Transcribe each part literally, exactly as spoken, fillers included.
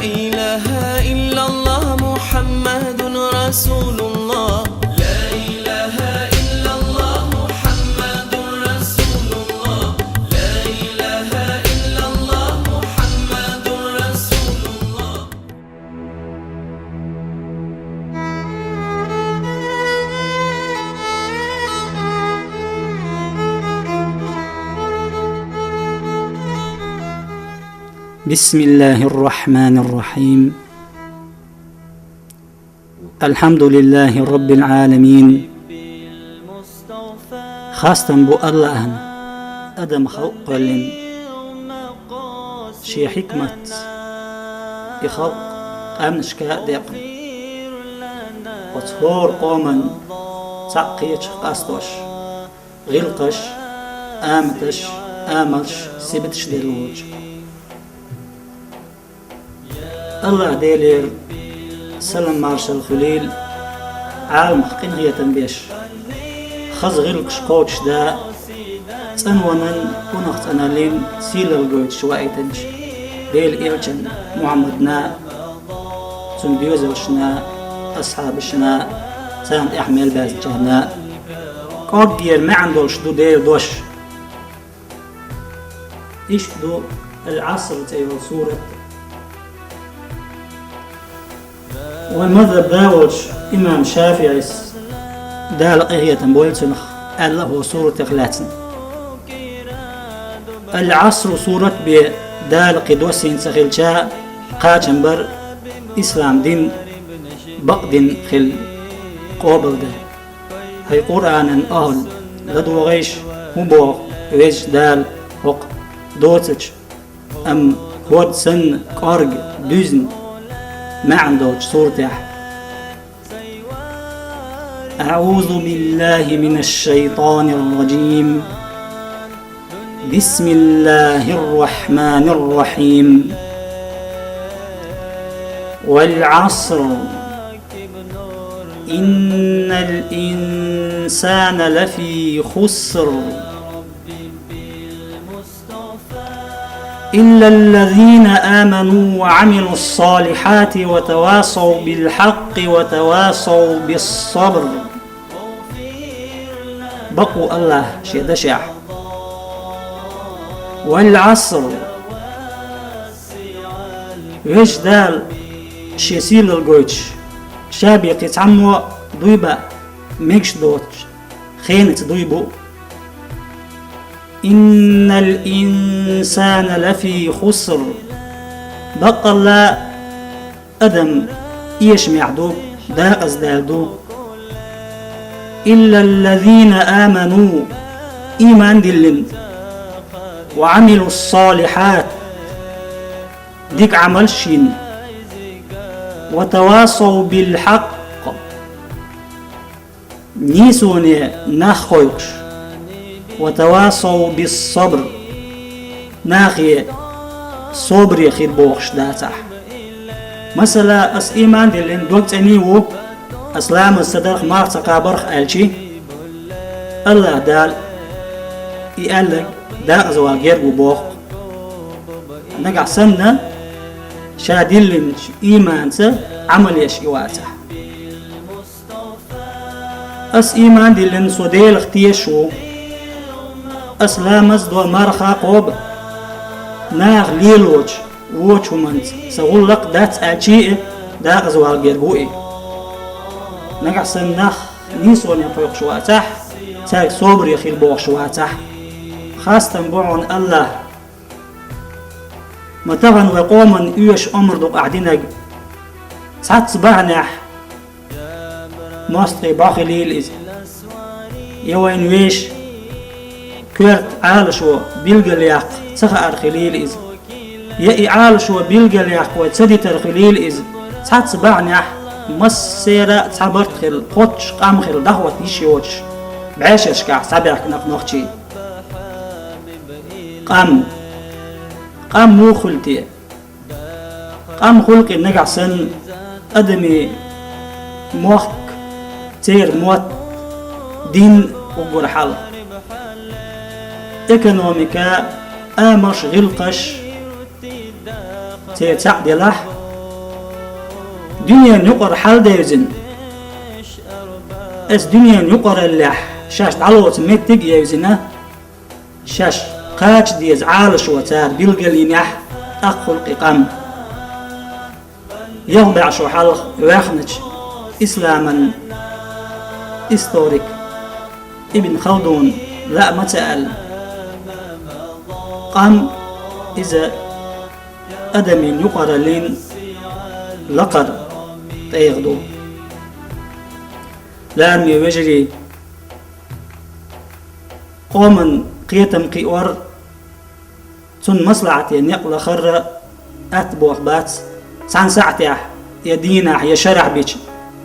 إله إلا الله محمد رسول الله. لا إله إلا الله محمد رسول الله. لا إله إلا الله محمد رسول الله. بسم الله الرحمن الرحيم. الحمد لله رب العالمين. Хастам бу Аллахьана, адам халкъ кхоьллина. Шен хьикматца и халкъ къаьмнашка а декъна, оцу хӀора къоман цхьаъ кхечах къастош, гӀиллакхаш, аматаш, амалш, сибаташ делла волчу. Аллахь Делера салам-маршалла хуьлийла Ӏаламах къинхетам беш, хаза гӀиллакхаш кхочушда, цӀанванан, унах цӀаналлин сийлалла гойтуш ваийтинчу Делан элчанна Мухьаммадна, цуьнан доьзалшна, асхьабашна, царна тӀехь мел баьзначарна. КӀорггера маьӀна долуш ду Делан дош. Иштта ду Ал-Ӏаср цӀе йолу сурат. Вайн мазхӀаб да волчу имам ШафиӀис, Дала къинхетам бойла цунах, аьлла хӀокху суратех лаьцна: «Ал-Ӏаср» сурат бен Дала кхин доссийна ца хилча, кхачам бар ислам дин бакъдин хилла, къобалдан. ХӀай Къуръанан ахӀл, ладогӀийша, хӀун боху Везачу Дала хӀокху доцачу, амма хӀорд санна кӀорга дуьзна маьӀна долчу суратехь. أعوذ بالله من الشيطان الرجيم. بسم الله الرحمن الرحيم. والعصر. إن الإنسان لفي خسر. إلا الذين آمنوا وعملوا الصالحات وتواصوا بالحق وتواصوا بالصبر. Бакъ ву Аллахь шен дашехь. والعصر. Везачу Дала шен сийлалла гойтуш, ша бен кхин цхьаммо дуй баа мегаш доцуш, хенаца дуй бу. إن الإنسان لفي خسر. Баккъалла адам эшамехь ду, дакъаздаьлла ду. إلا الذين آمنوا, ийман диллина, وعملوا الصالحات, дика Ӏамалш йина, وتواصوا بالحق, нийсоне нах кхойкхуш, وتواصوا بالصبر, нахе собаре хир бохуш дацахь. Масала, ас ийман диллина, дог цӀена ву, ас ламаз ца дарх, марха ца кхабарх аьлчи, Аллахь Дала и аьлларг дакъаза вала герга ву боху. Нагахь санна, ша диллинчу ийманца Ӏамал еш и вацахь. Ас ийман диллина, со Делах тешаш ву. Ас ламаз до, марха кхоба. Наха лелочу вочу хӀуманца сан гӀуллакх дац аьлчи а, дакъаза вала герга ву и. Нагахь санна нах нийсоне кхойкхуш вацахь, цаьрга собаре хила бохуш вацахь, хастам бу хьуна Аллахь. Ма тахана вай къоманна оьшу омра ду-кх ахь динарг. Цхьацца бахьанехь мостагӀий бӀо хилийла иза. Я вайна вешан коьрта Ӏалашо билгалъяккха ца хаар хилийла иза. Я и Ӏалашо билгалъяккха вай ца дитар хилийла иза. Цхьацца бахьанехь массеран а цхьа барт хилла, кхоччуш къам хилла дӀахӀотта йиш йоцуш, бӀешерашкахь схьабаьхкина-кх нохчий. Къам. Къам муха хуьлу те? Къам хуьлу-кх и нагахь санна адамийн мохк, церан мотт, дин уггар хьалха. Экономика, амалш, гӀиллакхаш церан цхьаъ делахь, Дуьненан юкъара хьал девзина, аса дуьненан юкъараллехь шаьш дӀалоцу меттиг а евзина, шаьш кхача деза Ӏалашо цара билгалйинехь, тӀаккха хуьлу и къам. Ялх бӀе шо хьалха ваьхначу исламан историк Ибн Халдуна лаа ма ца аьлла, къам иза адамийн юкъараллин лакхара тӀегӀа ду. Лараме вежарий, къоман кхетам кхиор, цунна маслахьате некъ лахарра атта боху бац, цхьана сахьтехь, я дийнахь, я шарахь бича,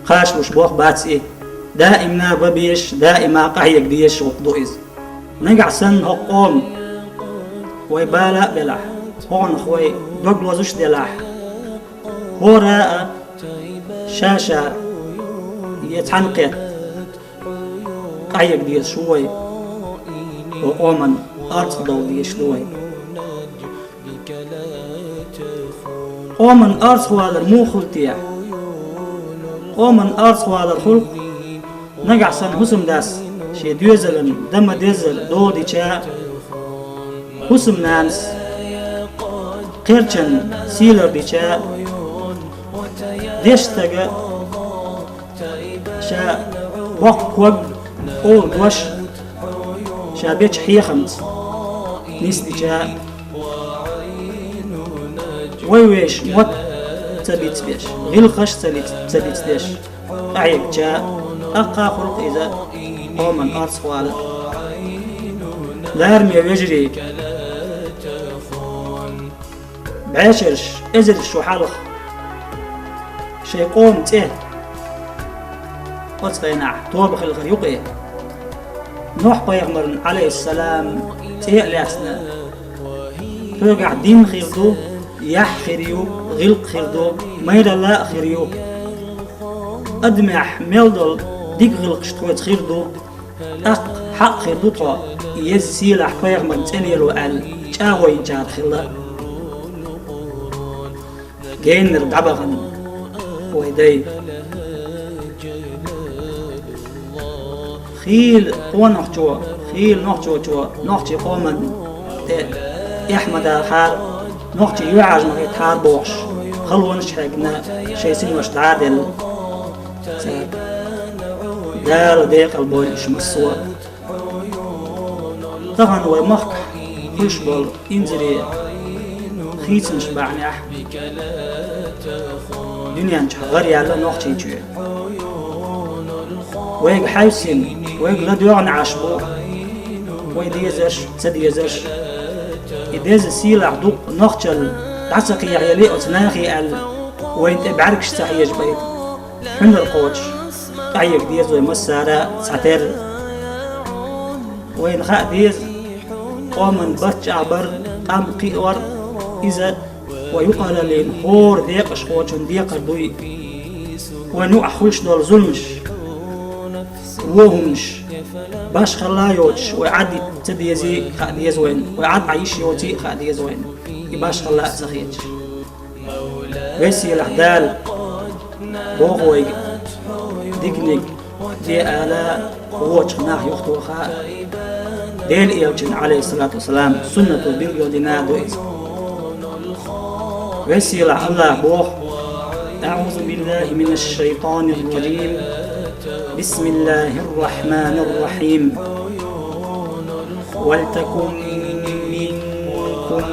кхачалуш боху бац и. Даимна бан безаш, даима къахьега дезаш гӀуллакх ду иза. Нагахь санна хӀокху къома вай бала а белахь, хӀокхунах вай дог лозуш а делахь, хӀора а ша-ша я цхьаьна кхетта къахьега дезаш ву вай, хӀокху къоман арцхьа довла дезаш ду вай. Къоман арцхьавалар муха хуьлу те? Къоман арцхьавалар хуьлу, нагахь санна хӀусамдас шен доьзалан дан ма-деззара дола дича, хӀусамнанас кхерчан сий лардича, дешна стага ша боккха ког, олу дош, ша бечу хьехамца нисдича, вай вешан мотт ца бицбеш, гӀиллакхаш ца биц-, ца бицдеш къахьегча, тӀаккха хуьлу иза къоман арцхьавалар. Лараме вежарий, бӀешераш, эзарш шо хьалха шайн къоман цӀе оцу хенахь тоба хилла хир ю-кх. Нохь-пайхамаран, Ӏалайхиссалам, цӀе а лаьцна, тхоьгахь дин хир ду, яхь хир ю, гӀиллакх хир ду, майралла а хир ю. Адамехь мел долу дика гӀиллакхаш тхоьца хир ду, тӀаккха хьакъ хир ду тхо, и еза сийлахь пайхамаран цӀе лело аьлла, чӀагӀо йинчарах хилла. Генара дӀабахана вай дай. Хийла къонахчо, хийла нохчочо нохчийн къоман тӀе эхь ма дахьара, нохчий юьхьӀаьржа ма хӀиттахьара бохуш, халонаш а хьегна, шайн синош дӀа а делла. Цара Дала декъал бойла уьш массо а. Тахана вай махкахь хуьлуш болу инзаре хийцамаш бахьанехь, дуьнен чохь гӀар яьлла Нохчийчоь. Вайга хьаьвсина, вайга ладоьгӀна Ӏаш бу вай дезарш, ца дезарш. И деза сийлахь дукъ нохчалла дӀа ца кхехьели оцу нахе аьлла, вайна тӀе бӀаьргаш ца хьежабайта. Хьуьнар кхочуш, къахьега деза вай массара а цхьатерра. Вайна хаа деза, къоман барт чӀагӀбар, къам кхиор, иза вай юкъараллин хӀора декъашхочун декхар дуй. Вайна юкъахь хуьлуш долу зуламаш, вон хӀуманаш, башхалла а йоцуш, вай Ӏад ца дезий а хаа деза вайна, вай Ӏад Ӏан йиш йоций а хаа деза вайна, и башхалла а ца хеташ. Весийлахь Дала боху вайга, диканиг де ала, вочух нах юхатоха. Делан элчан, Ӏалайхиссалату вассалам, суннато билгалдина а ду иза. Весийлахь Аллах боху: أعوذ بالله من الشيطان الرجيم. بسم الله الرحمن الرحيم. ولتكن منكم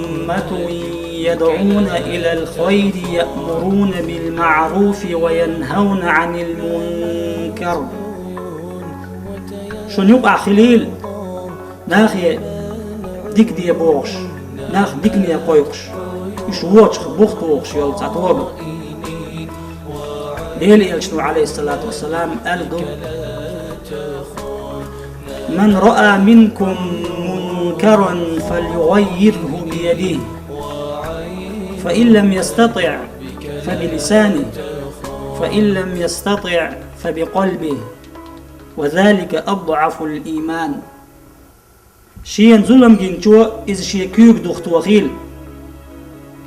أمة يدعون إلى الخير يأمرون بالمعروف وينهون عن المنكر. Шуна юкъахь хилийла нахе дика де бохуш, нах дикане кхойкхуш, уьш вочух бух тухуш йолу цхьа тоба. Делан элчано, Ӏалайхиссалату вассалам, аьлла ду: من رأى منكم منكرا فليغيره بيده، فإن لم يستطع فبلسانه، فإن لم يستطع فبقلبه، وذلك أضعف الإيمان. Шена зулам гинчо иза шен куьйга духатохийла.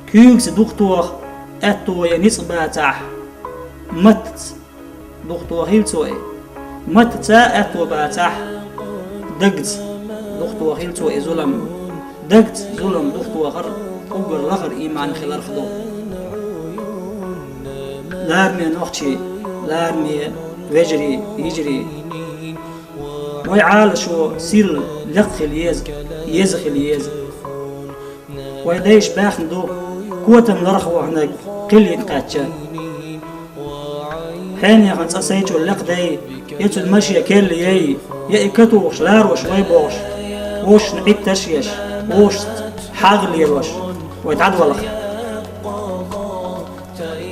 Куьйгаца духатоха Аьтто я ницкъ бацахь, маттаца духтохийла цо и. Маттаца аьтто бацахь, дагца духтохийла цо и зулам. Дагца зулам духтохар уггар лахара иман хиларх ду. Лараме нохчий, лараме вежарий, йижарий. Вай Ӏалашо сирла лекха хила еза, еза хила еза. Вай дайша баьхна ду, котам лархӀа ваханарг кхиллина кхаьчча. Хьенехан цӀа сайчул лекха дай, я цуьнан машен керла яй, я и катухуш ларош вай бохуш, вовшашна Ӏитташ а еш, вовшашца хьагӀ лелош, вай дӀадолахь.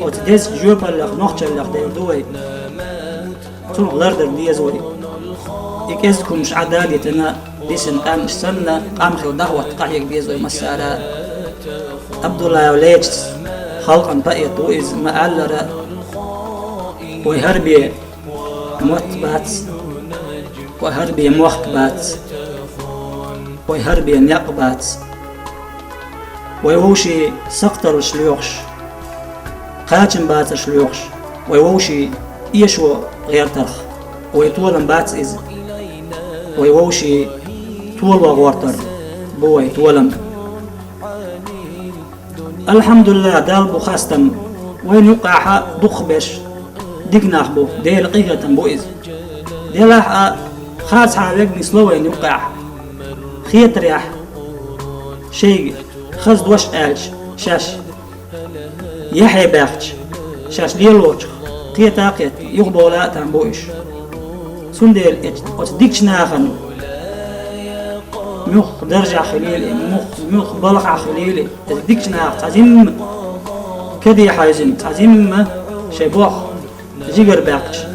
Оцу дезачу жоьпаллех, нохчаллех девр ду вай. Цунах лардар деза вай. И кӀезиг хӀумаш Ӏа дадитина, дисина къаьмнаш санна, къам хила дӀахӀотта къахьега деза вай массара. Абдуллаев Лечис халкъан поэт ву иза, ма-аллара, вай хӀара бен мотт бац, вай хӀара бен мохк бац, вай хӀара бен некъ бац. Вай вовшийн сакхтарлаш лоьхуш, кхачам бацарш лоьхуш, вай вовшийн эшо гӀертарх, вай толам бац иза. Вай вовшийн толо гӀортар бу вай толам. Алхьамдулиллахь, Далла бу хастам, вайна юккъехь дукхахберш дика нах бу, Делан къинхетам бу иза. Делахь а, харцахьа верг нисло вайна юккъехь. Хетарехь, шайга хаза дош аьлча, шаьш яхье баьхча, шаьш лелочух кхета а кхетта, юхабовла а там бу уьш. Цундела эц-, оцу дикачу нахана муьлхха даржехь хилийла, муьлхха, муьлхха балхахь хилийла, эцу дикачу нахах цхьа зимма каде хьаьвзина, цхьа зимма шайн боху жигара баьккхича,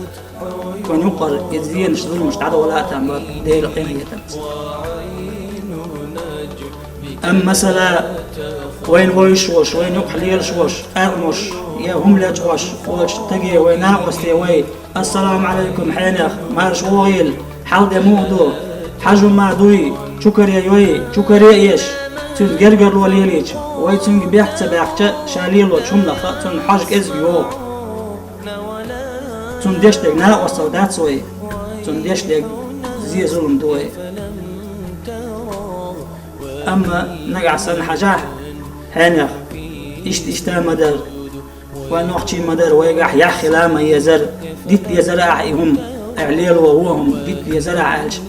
вайн юккъара иза зенаш, зуламаш дӀадовла а там бара Делан къинхетамца. Амма масала, вайна вевзаш волуш, вайна юкъахь лелаш волуш, къаьркъа молуш я хӀума лечкъош волчу стаге вай накъосте вай: «Ассаламу Ӏалайкум, хьенех, марша вогӀийла, хьал де муха ду, хьажа хӀума дуй, чукаре йой, чукаре а еш», цуьнан гергарло лелийча, вай цуьнга бехк ца баьккхича, ша лелочу хӀуманах цунна хьожа кӀезиг йогӀу. Цунна деш дерг накъосталла дац вай, цунна деш дерг зе, зулам ду вай. Амма нагахь санна хьажахь, хьенех, иштта-иштта ма дара, вайн нохчий ма дара, вайгахь яхь хила ма езара, дита дезара ахьа и хӀума, ахьа лело вон хӀума дита дезара ахьа аьлча,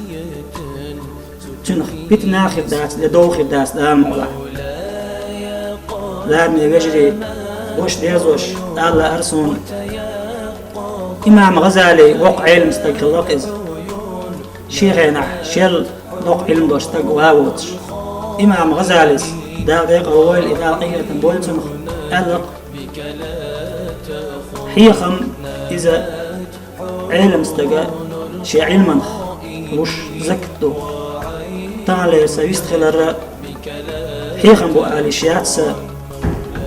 цуьнах питана а хир дац, де дов хир дац, Дала мукъалахь. Лараме вежарий, гуш дезош, Дала лаьара суна. Имам ГӀазали воккха Ӏелам стаг хилла-кх иза. Шен хенахь шел доккха Ӏилма долуш стаг ван воцуш. Имам ГӀазалис, Дала декъал войла и, Дала къинхетам бойла цунах, аьлла-кх: «Хьехам иза Ӏелам стага шен Ӏилманах луш закат ду. Таханлера сан вистхиларра хьехам бу ала йиш яц сан,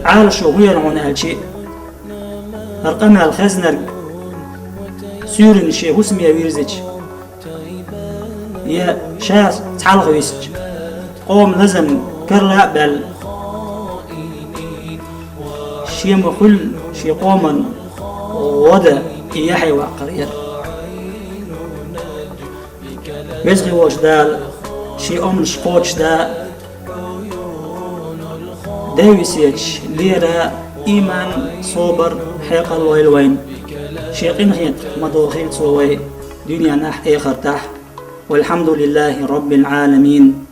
Ӏалашо хӀун яра хьуна аьлчи, хӀара къамел хезнарг суьйранна шен хӀусаме вирзича, я ша цхьалха висча, къоман лазам карла а баьлла, шен ма хуьллу шен къоман гӀо дан и яхье ваккхар яра». Веза хилла волчу Дала шен оманаш кхочушда, ден висеташ лера иман, собар, хьекъал лойла вайна. Шен къинхетах ма дохийла Цо вай дуьненахь а, эхартахь а. Валхьамдулиллахи Роббил Ӏаламин.